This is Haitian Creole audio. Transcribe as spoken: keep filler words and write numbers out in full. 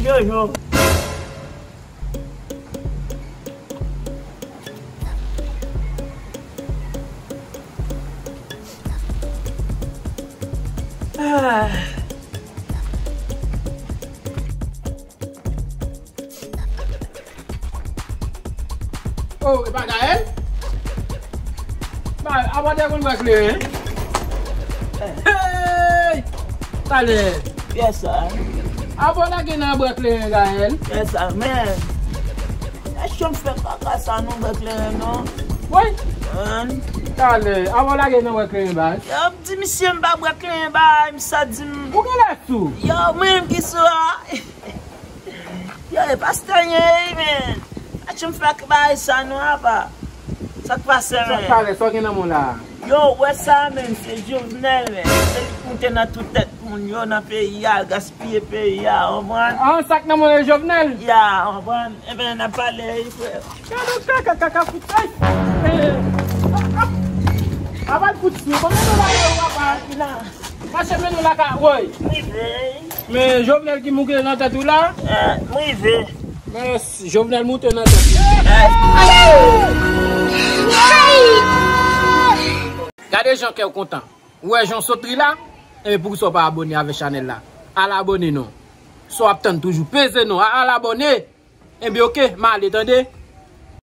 Jojo. Ah. Oh, e pa Gaël? Ba, abòdè konn bwè kleren. Hey! Talè. Yes, sir. Abò lage nan bwè kleren, Gaël. Yes, sir, man. Èske m fè kaka sa non bwè kleren non? Woy! Man. Talè, abò lage nan bwè kleren, baz. Yo, m di misye m pa bwè kleren, bay, misye di m. Ou genlè sou? Yo, mwen menm ki sou a. Yo, e pastè nye, men. Atchou m fè ak bagay sa non, apa. Sa k pase, men? Sa k pale, sa w gen nan men w la? Yo, wè sa, men, se Jovenel, men. Se li k moute nan tout tèt moun yo nan peyi a, gaspiye peyi a, konprann? An, sa k nan men w e Jovenel? Ya, konprann? Ebyen, n ap pale, frè. Gade w kaka, kaka fout, ay! Eh, ap, ap, ap al fout sou. Kòman nou la, yo, papa? Mache mennen w lakay, woy. M rive. Men Jovenel ki moute nan tèt ou la? Eh, m rive. Men Jovenel moute nan tèt ou. Eh. Gade jan kè w kontan. Ou wè jan w sot ri la? Ebyen, poukisa w pa abòne avèk chanèl la? Al abòne non. Sa w ap tann toujou? Peze non. Al abòne. Ebyen, oke, m ale, tande.